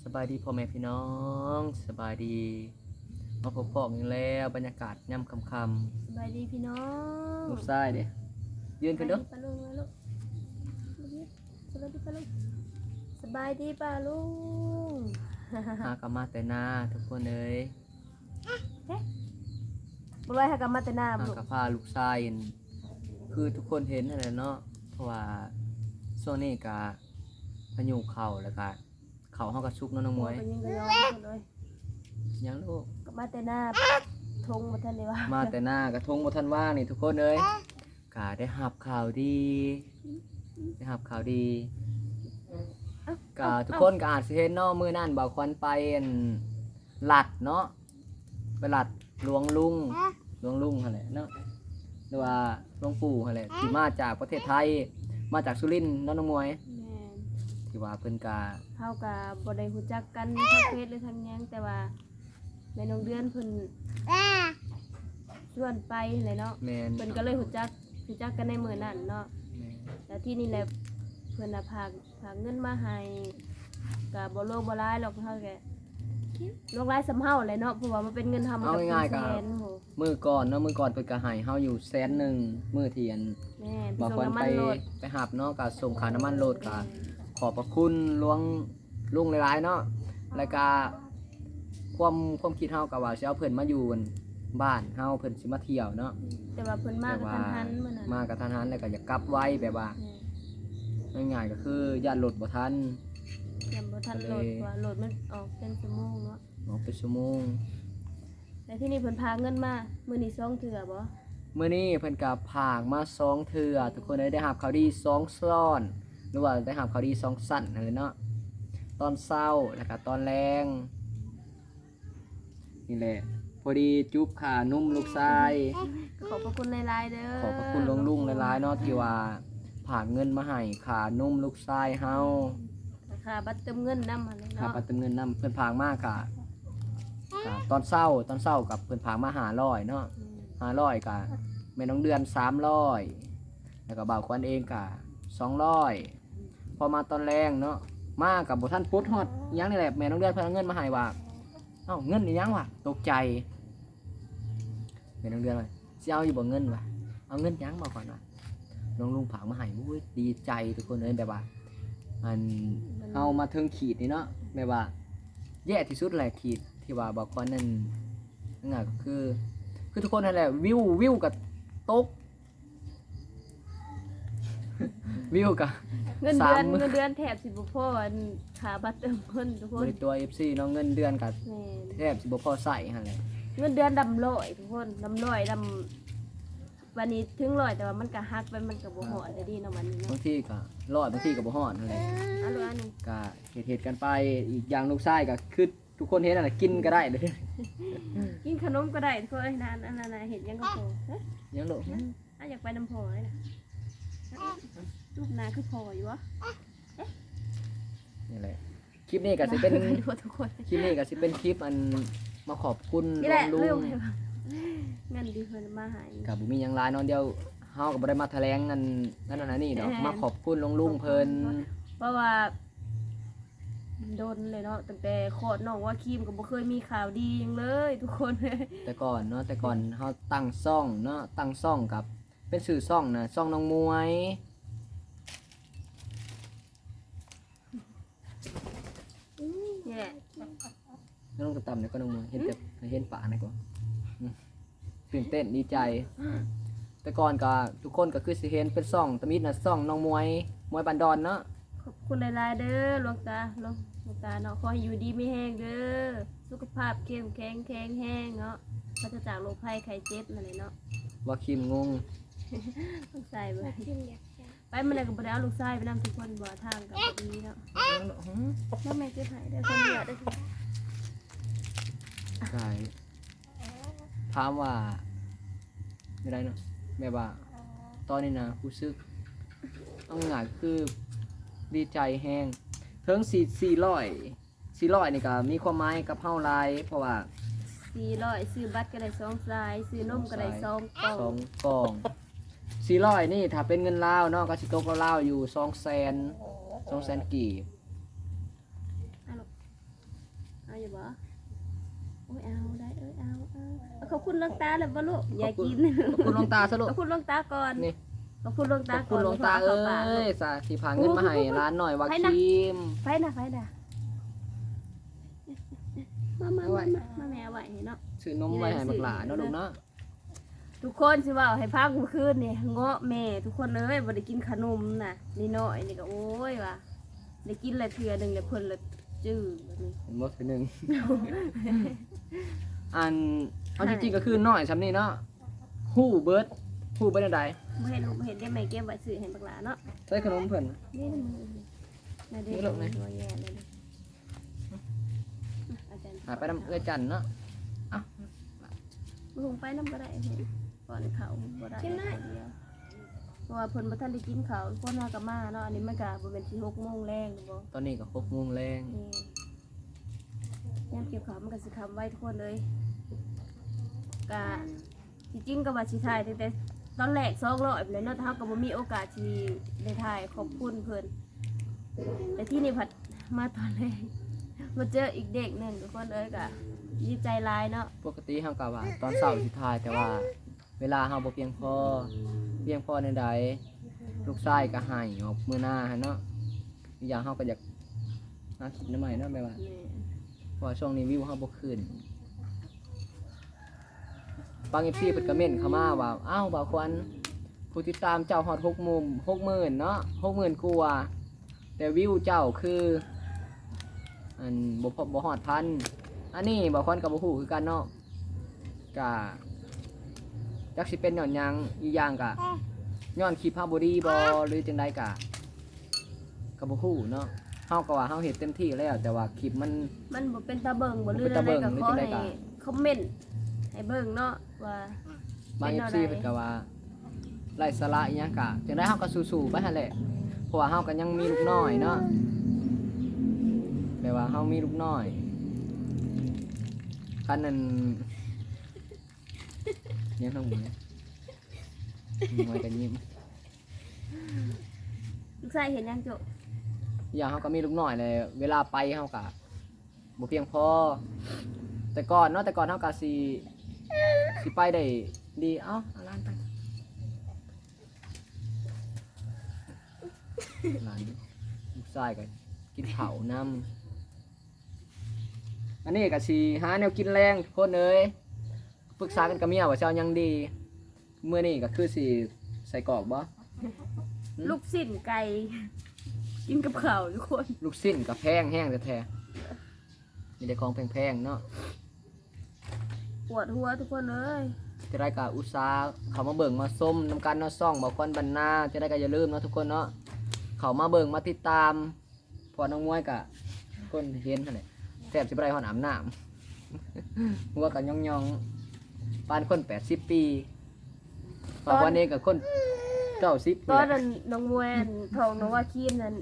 ສະບາຍດີພໍ່ແມ່ພີ່ນ້ອງ ສະບາຍດີ ມາພົບພໍ້ກັນອີກແລ້ວ ບັນຍາກາດຍາມຄ່ຳໆ. ສະບາຍດີພີ່ນ້ອງ ລູກຊາຍເດ້ ຢືນຂຶ້ນເດີ້ ສະບາຍດີປ້າລຸງ ສະບາຍດີປ້າລຸງ ສະບາຍດີປ້າລຸງ. ຫາກໍມາແຕ່ນາທຸກຄົນເອີຍ ເອີ ບໍ່ລອຍ ຫາກໍມາແຕ່ນາ ຫາກໍພາລູກຊາຍ ຄືທຸກຄົນເຫັນຫັ້ນແຫຼະເນາະ ເພາະວ່າຊ່ວງນີ້ກະພາຍຸເຂົ້າ ແລ້ວກະເຂົ້າເຮົາກໍສຸກເນາະນ້ອງໝວຍ. ໂອ້ ເປັນຫຍັງກໍຍ້ອນທຸກຄົນເອີຍ ຫຍັງລູກ? ກໍມາແຕ່ນາ ທົ່ງບໍ່ທັນໄດ້ວ່າງ ມາແຕ່ນາກໍທົ່ງບໍ່ທັນວ່າງນີ້ທຸກຄົນເອີຍ. ກະໄດ້ຮັບຂ່າວດີ ໄດ້ຮັບຂ່າວດີ ເອົ້າ ກະ ເອົ້າ ທຸກຄົນກໍອາດຊິເຫັນເນາະ ມື້ນັ້ນບ່າວຂວັນໄປອັນລັດເນາະ ໄປລັດຫຼວງລຸງ ຫຼວງລຸງຫັ້ນແຫຼະເນາະ ຫຼືວ່າຫຼວງปู่ຫັ້ນແຫຼະ ທີ່ມາຈາກປະເທດໄທ ມາຈາກສຸລິນເນາະນ້ອງໝວຍ. ແມ່ນ ທີ່ວ່າເພິ່ນກະ ເຮົາກະບໍ່ໄດ້ຮູ້ຈັກກັນທາງເຟສ ຫຼືທາງຫຍັງ ແຕ່ວ່າ ແມ່ນ້ອງເດືອນເພິ່ນຊວນໄປຫັ້ນແຫຼະເນາະ. ແມ່ນ ເພິ່ນກໍເລີຍຮູ້ຈັກ ຮູ້ຈັກກັນໃນມື້ນັ້ນເນາະ. ແມ່ນ ແລ້ວທີນີ້ແຫຼະ ເພິ່ນນະຝາກ ຝາກເງິນມາໃຫ້ ກໍບໍ່ຫຼວງບໍ່ຫຼາຍດອກ ເຮົາກໍຫຼວງຫຼາຍສ່ຳເຮົາແຫຼະເນາະ ເພາະວ່າມັນເປັນເງິນເຮົາ ມັນກໍເປັນແສນ. ມື້ກ່ອນເນາະ ມື້ກ່ອນເພິ່ນກໍໃຫ້ເຮົາຢູ່ແສນໜຶ່ງ ມື້ທີ່ອັນ ແມ່ນ ບ່າວຂວັນໄປ ໄປຮັບເນາະ ກໍສົ່ງຄ່ານ້ຳມັນລົດ. ກໍ ແມ່ນ ຂອບພະຄຸນຫຼວງ ລຸງຫຼາຍໆເນາະ ແລ້ວກະຄວາມ ຄວາມຄິດເຮົາກະວ່າຊິເອົາເພິ່ນມາຢູ່ບ້ານເຮົາ ເພິ່ນຊິມາທ່ຽວເນາະ ແຕ່ວ່າເພິ່ນມາກະທັນຫັນມື້ນັ້ນ ມາກະທັນຫັນ ແລ້ວກະຢາກກັບໄວ ແບບວ່າ ແມ່ນ ງ່າຍໆກໍຄືຢ້ານລົດບໍ່ທັນ ຢ້ານບໍ່ທັນລົດ ເພາະວ່າລົດມັນອອກເປັນຊົ່ວໂມງເນາະ ອອກເປັນຊົ່ວໂມງ. ແລ້ວທີນີ້ເພິ່ນພາເງິນມາ ມື້ນີ້ສອງເທື່ອບໍ່? ມື້ນີ້ເພິ່ນກໍພາກມາສອງເທື່ອ ທຸກຄົນເອີຍ ໄດ້ຮັບຂ່າວດີສອງຊ້ອນ ຫຼືວ່າໄດ້ຮັບຂ່າວດີສອງຊັ້ນຫັ້ນແຫຼະເນາະ ຕອນເຊົ້າ ແລ້ວກໍຕອນແລງນີ້ແຫຼະ ພໍດີຈູບຄ່ານົມລູກຊາຍ. ຂອບພະຄຸນຫຼາຍໆເດີ້ ຂອບພະຄຸນຫຼວງລຸງຫຼາຍໆເນາະ ທີ່ວ່າພາກເງິນມາໃຫ້ຄ່ານົມລູກຊາຍເຮົາ. ຄ່າບັດເຕີມເງິນນຳຫັ້ນແຫຼະເນາະ ຄ່າບັດເຕີມເງິນນຳ ເພິ່ນພາກມາກະ ກະຕອນເຊົ້າ ຕອນເຊົ້າກັບເພິ່ນພາກມາຫ້າຮ້ອຍເນາະ ອືມ ຫ້າຮ້ອຍ ກະແມ່ນ້ອງເດືອນສາມຮ້ອຍ ແລ້ວກະບ່າວຂວັນເອງກະສອງຮ້ອຍ. ອືມ ພໍມາຕອນແລງເນາະ ມາກະບໍ່ທັນປົດຮອດຫຍັງນີ້ແຫຼະ ແມ່ນ້ອງເດືອນເພິ່ນເອົາເງິນມາໃຫ້ວ່າ ເອົ້າ ເງິນອີຫຍັງວະ ຕົກໃຈ ແມ່ນ້ອງເດືອນວ່າ ຊິເອົາຢູ່ບໍ່ເງິນວະ ເອົາເງິນຫຍັງມາກ່ອນວະ ນ້ອງລຸງຝາກມາໃຫ້. ໂອ້ຍ ດີໃຈທຸກຄົນເອີຍ ແບບວ່າ ອັນ ມັນ ເຮົາມາເຖິງຂີດນີ້ເນາະ ແບບວ່າແຍ່ທີ່ສຸດແຫຼະ ຂີດທີ່ວ່າບໍ່ຄວນນັ້ນ ນັ້ນກໍຄື ຄືທຸກຄົນຫັ້ນແຫຼະ ວິວ ວິວກໍຕົກ ວິວກໍ ເງິນເດືອນ ສາມ ເງິນເດືອນແທບຊິບໍ່ພໍອັນຄ່າບັດເຕີມເງິນທຸກຄົນ ບໍ່ໄດ້ຕົວະ ເອັຟຊີ ເນາະ ເງິນເດືອນກໍ ແມ່ນ ແທບຊິບໍ່ພໍໃຊ້ຫັ້ນແຫຼະ ເງິນເດືອນດຳຮ້ອຍທຸກຄົນ ດຳຮ້ອຍ ດຳ ບາດນີ້ເຖິງຮ້ອຍ ແຕ່ວ່າມັນກໍຫັກໄປ ມັນກໍບໍ່ຮອດແລ້ວເດ້ເນາະ ບາດນີ້ເນາະ ບາງທີກໍຮ້ອຍ ບາງທີກໍບໍ່ຮອດຫັ້ນແຫຼະ ອັນນີ້ ກໍເຮັດໆກັນໄປ. ອີກຢ່າງລູກຊາຍກໍຄືທຸກຄົນເຫັນຫັ້ນແຫຼະ ກິນກໍໄດ້ເດ້ ກິນຂະໜົມກໍໄດ້ທຸກຄົນເອີຍ ນັ້ນ ອັນນັ້ນນະ ເຮັດຫຍັງກໍພໍ ຫຍັງລູກ ອາ ຢາກໄປນຳພໍ່ເລີຍນະ ຮູບໜ້າຄືພໍ່ຢູ່ບໍ? ນີ້ແຫຼະ ຄລິບນີ້ກໍຊິເປັນ ທຸກຄົນ ຄລິບນີ້ກໍຊິເປັນຄລິບອັນມາຂອບຄຸນ ນີ້ແຫຼະ ຫຼວງລຸງ ລືມໄປວ່າ ເງິນທີ່ເພິ່ນມາໃຫ້ ກໍບໍ່ມີຫຍັງຫຼາຍເນາະ ດຽວເຮົາກໍບໍ່ໄດ້ມາຖະແຫຼງອັນນັ້ນອັນນີ້ດອກ ແມ່ນ ມາຂອບຄຸນຫຼວງລຸງເພິ່ນ ເພາະວ່າດົນເລີຍເນາະ ຕັ້ງແຕ່ຄອດນ້ອງວາຄິມກໍບໍ່ເຄີຍມີຂ່າວດີຫຍັງເລີຍທຸກຄົນ ແຕ່ກ່ອນເນາະ ແຕ່ກ່ອນເຮົາຕັ້ງຊ່ອງເນາະ ຕັ້ງຊ່ອງກັບ ເປັນຊື່ຊ່ອງນະ ຊ່ອງນ້ອງໝວຍ ນີ້ແຫຼະ ນ້ອງຕຳໆ ນີ້ກໍນ້ອງໝວຍ ເຫັນແຕ່ ເຫັນປານະກໍ ຕື່ນເຕັ້ນດີໃຈ ແຕ່ກ່ອນກໍທຸກຄົນກໍຄືຊິເຫັນເປັນຊ່ອງ ຕຳອິດນະ ຊ່ອງນ້ອງໝວຍ ໝວຍບ້ານດອນເນາະ. ຂອບຄຸນຫຼາຍໆເດີ້ ຫຼວງຕາ ຫຼວງ ຫຼວງຕາເນາະ ຂໍໃຫ້ຢູ່ດີມີແຮງເດີ້ ສຸຂະພາບເຂັ້ມແຂງແຂງແຮງເນາະ ປາສະຈາກໂລກໄພໄຂ້ເຈັບນັ້ນແຫຼະເນາະ ວ່າຄິມງົງ ຕ້ອງໃສ່ເບິ່ງ ວ່າຄິມຢາກ ໄປມື້ໃດກໍບໍ່ໄດ້ເອົາລູກຊາຍໄປນຳທຸກຄົນ ບໍ່ ທາງກໍບໍ່ດີເນາະ ບໍ່ແມ່ເກັບໃຫ້ເດີ້ ຄົນດຽວເດີ້ ກາຍ ຖາມວ່າ ແນວໃດເນາະ ແບບວ່າ ຕອນນີ້ນະ ຮູ້ສຶກ ເອົາງ່າຍໆ ຄືດີໃຈແຮງ ເຖິງສີ່ ສີ່ຮ້ອຍ ສີ່ຮ້ອຍນີ້ກໍມີຄວາມໝາຍກັບເຮົາຫຼາຍ ເພາະວ່າ ສີ່ຮ້ອຍ ຊື້ບັດກໍໄດ້ສອງສາຍ ຊື້ນົມກໍໄດ້ສອງກ່ອງ ສອງກ່ອງ ສີ່ຮ້ອຍນີ້ ຖ້າເປັນເງິນລາວເນາະ ກໍຊິຕົກລາວໆຢູ່ສອງແສນ ສອງແສນກີບ ອາ ລູກ ນີ້ບໍ່? ໂອ້ຍ ເອົາໄດ້ ເອີຍ ເອົາ ເອົາ ເອົາ. ຂອບຄຸນຫຼວງຕາແລ້ວບໍ່ລູກ? ຢ່າກິນ ຂອບຄຸນ ຂອບຄຸນຫຼວງຕາຊະລູກ. ຂອບຄຸນຫຼວງຕາກ່ອນ. ນີ້ ຂອບຄຸນຫຼວງຕາກ່ອນ. ຂອບຄຸນຫຼວງຕາເອີຍ ສາ ທີ່ພາເງິນມາໃຫ້ຫຼານນ້ອຍວ່າຄຣີມ. ໃຜນະ ໃຜນະ? ມາ ມາ ມາ ມາ ແມ່ເອົາໄວ້ໃຫ້ເນາະ. ຊື້ນົມໄວ້ໃຫ້ບັກຫຼ້າເນາະລູກເນາະ. ທຸກຄົນຊິເວົ້າໃຫ້ຟັງ ມື້ຄືນນີ້ເງາະແມ່ ທຸກຄົນເອີຍ ບໍ່ໄດ້ກິນຂະໜົມນະ. ນີ້ນ້ອຍນີ້ກໍ ໂອ້ຍ ວ່າໄດ້ກິນແລ້ວເທື່ອໜຶ່ງ ແລ້ວເພິ່ນລະຈື່ແບບນີ້. ເຫັນບໍ່? ເທື່ອໜຶ່ງ ອັນ ເອົາ ໃຫ້ ຈິງໆ ກໍຄືນ້ອຍຊ່ຳນີ້ເນາະ ຮູ້ເບິດ ຮູ້ເບິດແນວໃດ? ບໍ່ເຫັນ ບໍ່ເຫັນ ດຽວແມ່ເກັບໄວ້ຊື້ໃຫ້ບັກຫຼ້າເນາະ. ໃສ່ຂະໜົມເພິ່ນ ນີ້ ນີ້ລູກນີ້ ນີ້ ອາຈານ ອ່າ ໄປນຳເອື້ອຍຈັນເນາະ. ເອົ້າ ລຸງໄປນຳກໍໄດ້ ປ້ອນເຂົ້າບໍ່ໄດ້ ກິນໄດ້ ເພາະວ່າເພິ່ນບໍ່ທັນໄດ້ກິນເຂົ້າ. ຄົນເຮົາກໍມາເນາະ ອັນນີ້ມັນກໍບໍ່ແມ່ນຊິຫົກໂມງແລງແລ້ວບໍ່? ຕອນນີ້ກໍຫົກໂມງແລງ. ແມ່ນ ຍາມກ່ຽວເຂົ້າມັນກໍຊິຄ່ຳໄວ ທຸກຄົນເອີຍ. ກະ ທີ່ຈິງກໍວ່າຊິຖ່າຍຕັ້ງແຕ່ຕອນແລກສອງຮ້ອຍພຸ້ນແຫຼະເນາະ ແຕ່ເຮົາກໍບໍ່ມີໂອກາດທີ່ໄດ້ຖ່າຍຂອບຄຸນເພິ່ນ. ແຕ່ທີ່ນີ້ພັດມາຕອນແລງ ມາເຈີອີກເດັກໜຶ່ງ ທຸກຄົນເອີຍ ກໍດີໃຈຫຼາຍເນາະ. ປົກກະຕິເຮົາກໍວ່າຕອນເຊົ້າຊິຖ່າຍ ແຕ່ວ່າເວລາເຮົາບໍ່ພຽງພໍ. ພຽງພໍແນວໃດ? ລູກຊາຍກໍໃຫ້ອອກເມືອນາຫັ້ນເນາະ. ອີກຢ່າງເຮົາກໍຢາກຫາກິນນຳໃໝ່ເນາະ ແບບວ່າ ແມ່ນ ເພາະວ່າຊ່ວງນີ້ວິວເຮົາບໍ່ຂຶ້ນ. ບາງເອັຟຊີເພິ່ນກໍເມັ້ນເຂົ້າມາວ່າ ອ້າວ ບ່າວຂວັນ ຜູ້ຕິດຕາມເຈົ້າຮອດຫົກໝື່ນ ຫົກໝື່ນເນາະ ຫົກໝື່ນກວ່າ ແຕ່ວິວເຈົ້າຄື ອັນ ບໍ່ ບໍ່ຮອດພັນ. ອັນນີ້ບ່າວຂວັນກໍບໍ່ຮູ້ຄືກັນເນາະ ກະຈັກຊິເປັນຍ້ອນຫຍັງ. ອີກຢ່າງກະຍ້ອນຄລິບເຮົາບໍ່ດີບໍ່ ຫຼືຈັ່ງໃດກະ ກໍບໍ່ຮູ້ເນາະ. ເຮົາກໍວ່າເຮົາເຮັດເຕັມທີ່ແລ້ວ ແຕ່ວ່າຄລິບມັນ ມັນບໍ່ເປັນຕາເບິ່ງບໍ່ ຫຼືແນວໃດກໍຂໍໃຫ້ຄອມເມັ້ນໃຫ້ເບິ່ງເນາະ ວ່າບາງເອັຟຊີເພິ່ນກໍວ່າໄຮ້ສາລະອີຫຍັງກະ ຈັ່ງໃດເຮົາກໍສູ້ໆໄປຫັ້ນແຫຼະ ເພາະວ່າເຮົາກໍຍັງມີລູກນ້ອຍເນາະ. ແປວ່າເຮົາມີລູກນ້ອຍ ຄັນນັ້ນ ຍັງທັງໝູ ໝວຍກໍຍິ້ມ. ລູກຊາຍເຮັດຫຍັງໂຈະ? ຢ່າງເຮົາກໍມີລູກນ້ອຍແຫຼະ ເວລາໄປເຮົາກໍບໍ່ພຽງພໍ. ແຕ່ກ່ອນເນາະ ແຕ່ກ່ອນເຮົາກໍຊິ ຊິໄປໄດ້ດີ. ເອົ້າ ເອົາຫຼານໄປ ຫຼານ ລູກຊາຍກໍກິນເຂົ້ານຳ. ອັນນີ້ກໍຊິຫາແນວກິນແລງ ທຸກຄົນເອີຍ. ປຶກສາກັນກັບເມຍວ່າຊິເອົາຫຍັງດີ. ມື້ນີ້ກໍຄືຊິໃສ່ກອກບໍ່? ຫຶ? ລູກຊີ້ນໄກ່ ກິນກັບເຂົ້າ ທຸກຄົນ. ລູກຊີ້ນກໍແພງແຮງແທ້ໆ ມີແຕ່ຂອງແພງໆເນາະ. ປວດຫົວ ທຸກຄົນເອີຍ. ຈັ່ງໃດກໍອຸດສ່າເຂົ້າມາເບິ່ງມາຊົມນຳກັນເນາະ ຊ່ອງບ່າວຄວັນບັນນາ. ຈັ່ງໃດກໍຢ່າລືມເນາະ ທຸກຄົນເນາະ ເຂົ້າມາເບິ່ງມາຕິດຕາມ. ເພາະນ້ອງມວຍກະ ຄົນເຫັນຫັ້ນແຫຼະ ແທບຊິບໍ່ໄດ້ຮອດອາບນ້ຳ ຫົວກະຫຍ້ອງໆ ປານຄົນແປດສິບປີ. ຕອນ ປານນີ້ກະຄົນເກົ້າສິບ ຕອນນັ້ນນ້ອງມວຍ ອັນ ທ້ອງນ້ອງວາຄິນນັ້ນ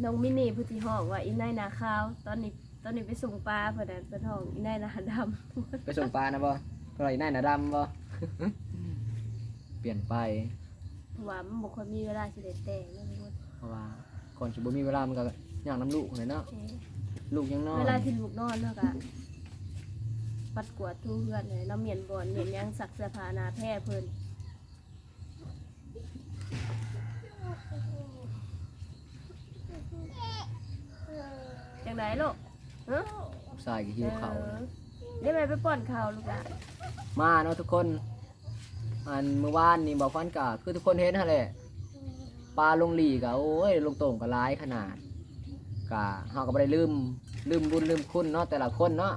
ນ້ອງມິນນີ້ເພິ່ນຊິຮ້ອງວ່າ ອີນາຍໜ້າຂາວ. ຕອນນີ້ ຕອນນີ້ໄປສົ່ງປາເພິ່ນນັ້ນ ເພິ່ນຮ້ອງ ອີນາຍໜ້າດຳ. ໄປສົ່ງປານະບໍ່? ເພິ່ນວ່າ ອີນາຍໜ້າດຳບໍ່? ປ່ຽນໄປ ເພາະວ່າມັນບໍ່ຄ່ອຍມີເວລາຊິໄດ້ແຕ່ງເນາະ ເພາະວ່າກ່ອນຊິບໍ່ມີເວລາມັນກໍຍາກນຳລູກຫັ້ນແຫຼະເນາະ. ເອີ ລູກຍັງນ້ອຍ ເວລາທີ່ລູກນອນເຮົາກໍປັດກວາດຖູເຮືອນແຫຼະເນາະ ມ້ຽນບ່ອນ ມ້ຽນຫຍັງ ຊັກເສື້ອຜ້າໜ້າແພ້ເພິ່ນ. ຈັ່ງໃດລູກ? ຮະ? ລູກຊາຍກໍຫິວເຂົ້າ. ເອີ ດຽວແມ່ໄປປ້ອນເຂົ້າລູກຫຼ້າ. ມາເນາະທຸກຄົນ ອັນ ມື້ວານນີ້ບ່າວຄວັນກະຄືທຸກຄົນເຫັນຫັ້ນແຫຼະ ປາລົງຫຼີ່ກະ ໂອ້ຍ ລົງໂຕ່ງກະຫຼາຍຂະໜາດ. ກະເຮົາກໍບໍ່ໄດ້ລືມ ລືມບຸນລືມຄຸນເນາະ ແຕ່ລະຄົນເນາະ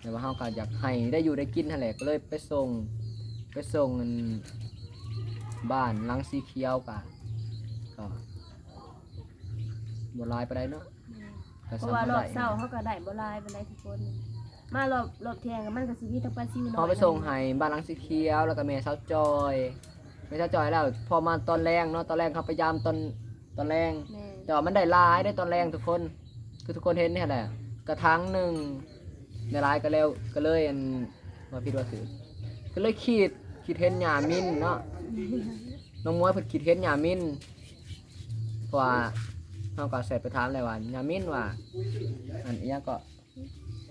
ແຕ່ວ່າເຮົາກໍຢາກໃຫ້ໄດ້ຢູ່ໄດ້ກິນຫັ້ນແຫຼະ ກໍເລີຍໄປສົ່ງ ໄປສົ່ງ ອັນ ບ້ານຫຼັງສີຂຽວ ກະ ກໍບໍ່ຫຼາຍປານໃດເນາະ. ແມ່ນ ກໍ ເພາະວ່າ ສຳລັບ ຮອບເຊົ້າເຮົາກໍໄດ້ບໍ່ຫຼາຍປານໃດທຸກຄົນ. ມາຮອບ ຮອບທ່ຽງກໍມັນກໍຊິມີແຕ່ປາຊິວນ້ອຍ. ເຮົາໄປສົ່ງໃຫ້ບ້ານຫຼັງສີຂຽວ ແລ້ວກໍແມ່ສາວຈອຍ ແມ່ສາວຈອຍແລ້ວ ພໍມາຕອນແລງເນາະ ຕອນແລງເຮົາໄປຢາມຕອນ ຕອນແລງ. ແມ່ນ ແຕ່ວ່າມັນໄດ້ຫຼາຍເດ້ຕອນແລງທຸກຄົນ ຄືທຸກຄົນເຫັນນີ້ແຫຼະ ກະຖັງໜຶ່ງ ໄດ້ຫຼາຍກໍແລ້ວ ກໍເລີຍ ອັນ ວ່າຜິດວ່າຖືກ ກໍເລີຍຄິດ ຄິດເຫັນຍ່າມິນເນາະ. ນ້ອງມວຍເພິ່ນຄິດເຫັນຍ່າມິນ ເພາະວ່າເຮົາກໍແຊັດໄປຖາມແລ້ວວ່າ ຍ່າມິນວ່າ ອັນ ອີຫຍັງເກາະ